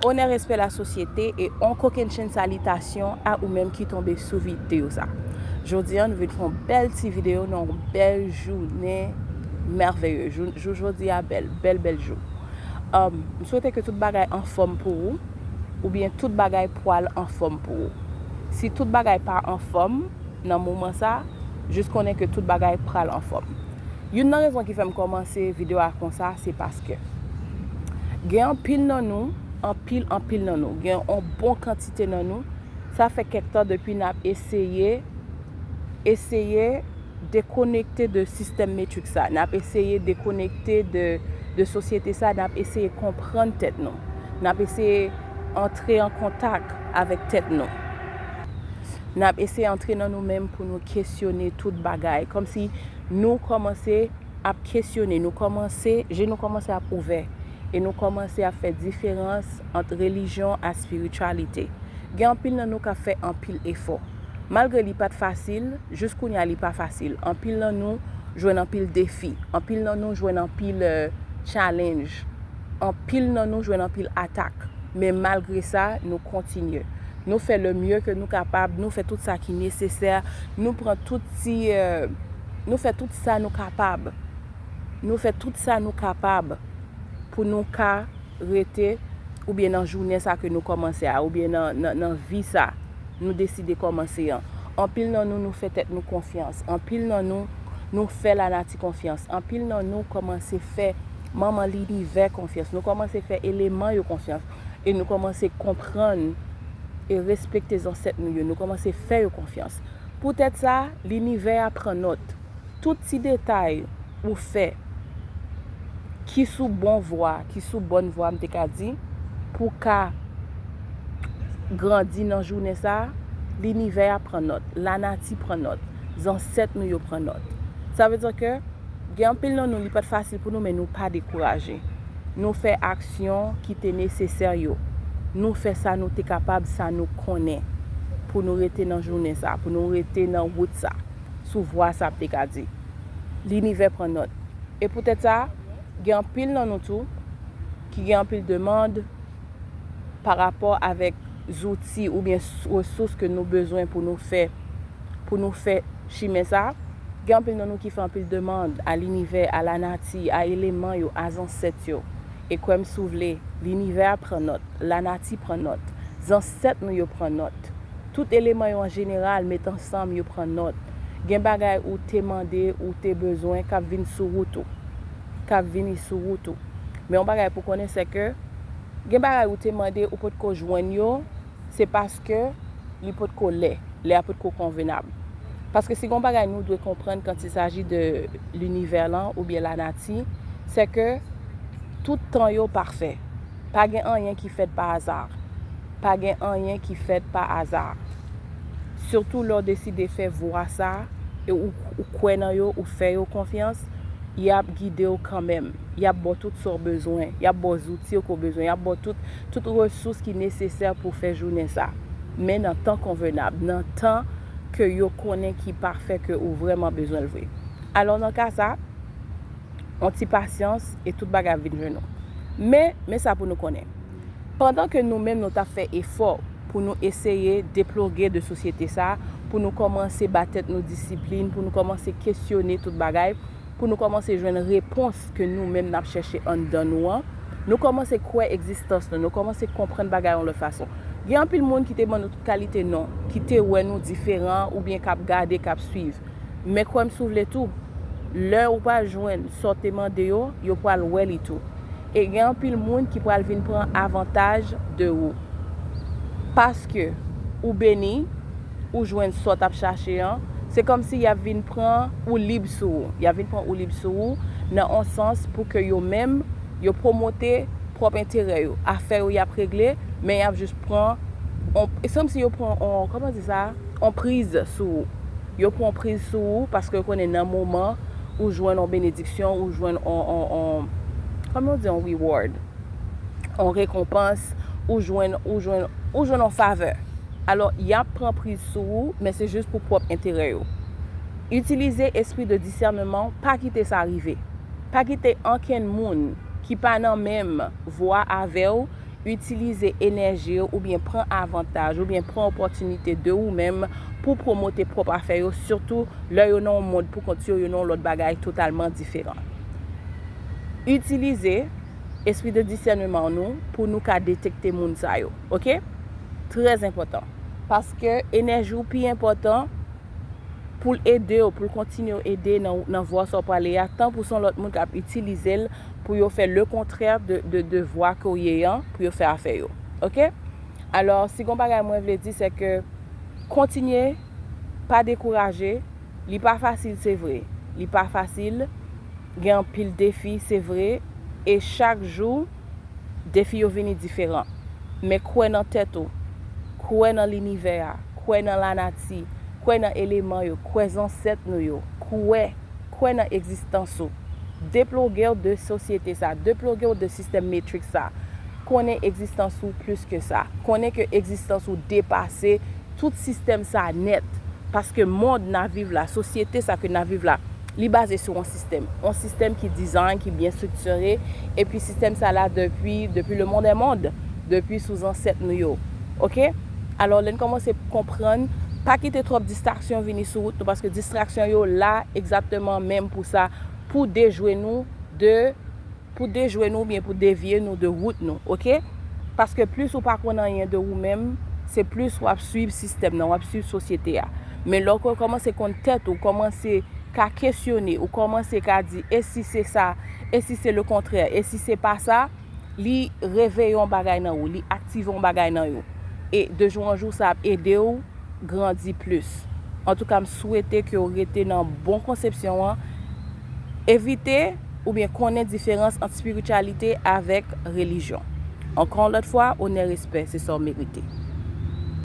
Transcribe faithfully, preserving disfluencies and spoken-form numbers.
Onè, respè, lasosyete, e on kokennchenn salitasyon a ou menm ki tonbe sou videyo sa. Jodi a, nou vin fè yon bèl ti videyo nan yon bèl jounen mèveye. Jou, jou jodi a bèl, bèl, bèl jou. Um, m swete ke tout bagay anfòm pou ou, oubyen tout bagay pwal anfòm pou ou. Si tout bagay pa anfòm nan moman sa, jis konnen ke tout bagay pral anfòm. Youn nan rezon ki fè m kòmanse videyo a konsa, se paske gen anpil nan nou, anpil, anpil nan nou, gen yon bon kantite nan nou, sa fè kèk tan depi n ap eseye, eseye dekonekte de sistèm Matrix sa. N ap eseye dekonekte de, de sosyete sa, n ap eseye konprann tèt nou. N ap eseye antre an kontak avèk tèt nou. N ap eseye antre nan nou menm pou nou kesyone tout bagay. Kòmsi nou kòmanse ap kesyone, nou kòmanse, je nou kòmanse ap ouvè. E nou kòmanse ap fè diferans ant relijyon a espirityalite. Gen anpil nan nou k ap fè anpil efò. Malgre li pa t fasil, jis kounye a li pa fasil. Anpil nan nou jwenn anpil defi. Anpil nan nou jwenn anpil, eh, challenge. Anpil nan nou jwenn anpil atak. Men malgre sa, nou kontinye. Nou fè le mieux que nou kapab, nou fè tout sa ki nesesè, nou pran tout ti, eh, nou fè tout sa nou kapab. Nou fè tout sa nou kapab pou nou ka rete oubyen nan jounen sa ke nou kòmanse a, oubyen nan, nan, nan vi sa nou deside kòmanse an. Anpil nan nou, nou fè tèt nou konfyans. Anpil nan nou, nou fè lanati konfyans. Anpil nan nou kòmanse fè manman linivè konfyans. Nou kòmanse fè eleman yo konfyans. E nou kòmanse konprann e respekte zansèt nou yo. Nou kòmanse fè yo konfyans. Poutèt sa, linivè a pran nòt. Tout ti detay ou fè ki sou bon vwa, ki sou bòn vwa, m te ka di, pou ka grandi nan jounen sa, linivè a pran nòt, lanati pran nòt, zansèt nou yo pran nòt. Sa vle di ke gen anpil nan nou, li pa t fasil pou nou, men nou pa dekouraje. Nou fè aksyon ki te nesesè yo. Nou fè sa nou te kapab, sa nou konnen, pou nou rete nan jounen sa, pou nou rete nan wout sa, sou vwa sa, m te ka di. Linivè pran nòt. E poutèt sa, gen anpil nan nou tou ki gen anpil demann pa rapò avèk zouti oubyen s-, resous ke nou bezwen pou nou fè, pou nou fè chimen sa. Gen anpil nan nou ki fè anpil demann a linivè, a lanati, a eleman yo, a zansèt yo. E kwè m si w vle, linivè a pran nòt, lanati pran nòt, zansèt nou yo pran nòt. Tout eleman yo an jeneral met ansanm, yo pran nòt. Gen bagay ou te mande, ou te bezwen, k ap vin sou wout ou. K ap vini sou wout ou. Men yon bagay pou konnen, se ke gen bagay ou te mande, ou potko jwenn yo, se paske li potko lè, lè a potko konvenab. Paske si gen yon bagay nou dwe konprann quand il s'agit de linivè lan oubyen lanati, se ke tout tan yo pafè. Pa gen anyen ki fèt pa aza. Pa gen anyen ki fèt pa aza. Sitou lè w deside fè vwa sa, e ou, ou kwè nan yo, ou fè yo konfyans, y ap gide w kanmenm. Y ap ba w tout sa w bezwen. Y ap ba w zouti w ke w bezwen. Y ap ba w tout, tout resous ki nesesè pou w fè jounen sa. Men nan tan konvenab, nan tan ke yo konnen ki pafè, ke ou vrèman bezwen l vre. Alò, nan ka sa, yon ti pasyans e tout bagay ap vin jwenn ou. Men, men sa pou nou konnen. Pandan ke nou menm nou t ap fè efò pou nou eseye deploge de sosyete sa, pou nou kòmanse ba tèt nou disiplin, pou nou kòmanse kesyone tout bagay, pou nou kòmanse jwenn repons ke nou menm n ap chèche anndan nou an, nou kòmanse kwè egzistans nou, nou kòmanse konprann bagay yon lòt fason. Gen anpil moun ki te ban nou tout kalite non, ki te wè nou diferan oubyen k ap gade, k ap swiv. Men kwè m si w vle tou, lè ou pral jwenn sa w te mande yo, yo pral wè li tou. E gen anpil moun ki pral vin pran avantaj de ou. Paske ou beni, ou jwenn sa w t ap chache an, se kòmsi y ap vin pran ou lib sou ou. Y ap vin pran ou lib sou ou nan yon sans pou ke yo menm, yo pwomote pwòp enterè yo. Afè yo y ap regle, men y ap jis pran, on, se kòmsi yo pran, on, kòman di sa? On priz sou ou. Yo pran priz sou ou paske yo konnen nan moman ou jwenn yon benediksyon, ou jwenn yon, yon, yon, kòman yo di, yon reward, yon rekonpans, ou jwenn, ou jwenn, ou jwenn yon favè. Alò, y ap pran priz sou ou, men se jis pou pwòp enterè yo. Itilize espri de disèneman, pa kite sa rive. Pa kite ankenn moun ki pa nan menm vwa avè w itilize enèji yo oubyen pran avantaj oubyen pran opòtinite de ou menm pou pwomote pwòp afè yo, sitou lè yo nan yon mond pou kont yo, yo nan yon lòt bagay totalman diferan. Itilize espri de disèneman nou pou nou ka detekte moun sa yo, oke? Trè enpòtan. Paske enèji w pi enpòtan pou l ede w, pou l kontinye ede nan, nan vwa sa w prale a, tan pou se yon lòt moun k ap itilize l pou yo fè le kontrè de, de, de vwa ke w ye an, pou yo fè afè yo. Oke? Alò, si gon bagay mwen vle di, se ke kontinye, pa dekouraje, li pa fasil, se vre. Li pa fasil, gen anpil defi, se vre, e chak jou, defi yo vini diferan. Men kwè nan tèt ou, kwè nan linivè a, kwè nan lanati, kwè nan eleman yo, kwè zansèt nou yo, kwè, kwè nan egzistans ou. Deploge w de sosyete sa, deploge w de sistèm Matrix sa. Konnen egzistans ou plis ke sa. Konnen ke egzistans ou depase tout sistèm sa nèt. Paske mond n ap viv la, sosyete sa ke n ap viv la, li baze sou yon sistèm. Yon sistèm ki design, ki byen estriktire, epi sistèm sa la depi, depi le monde est monde, depi sou zansèt nou yo. Oke? Alò, lè n kòmanse konprann, pa kite twòp distraksyon vini sou wout nou, paske distraksyon yo la egzakteman menm pou sa, pou dejwe nou de, pou dejwe nou oubyen pou devye nou de wout nou, oke? Paske plis ou pa konn anyen de ou menm, se plis w ap swiv sistèm nan, w ap swiv sosyete a. Men lè w kòmanse konn tèt ou, kòmanse ka kesyone, ou kòmanse ka di, e si se sa, e si se le kontrè, e si se pa sa, li reveye yon bagay nan ou, li aktive yon bagay nan ou. E de jou an jou, sa ap ede w grandi plis. Antouka, m swete ke w rete nan bon konsepsyon an. Evite oubyen konnen diferans ant espirityalite avèk relijyon. Ankò yon lòt fwa, onè, respè, se sa w merite.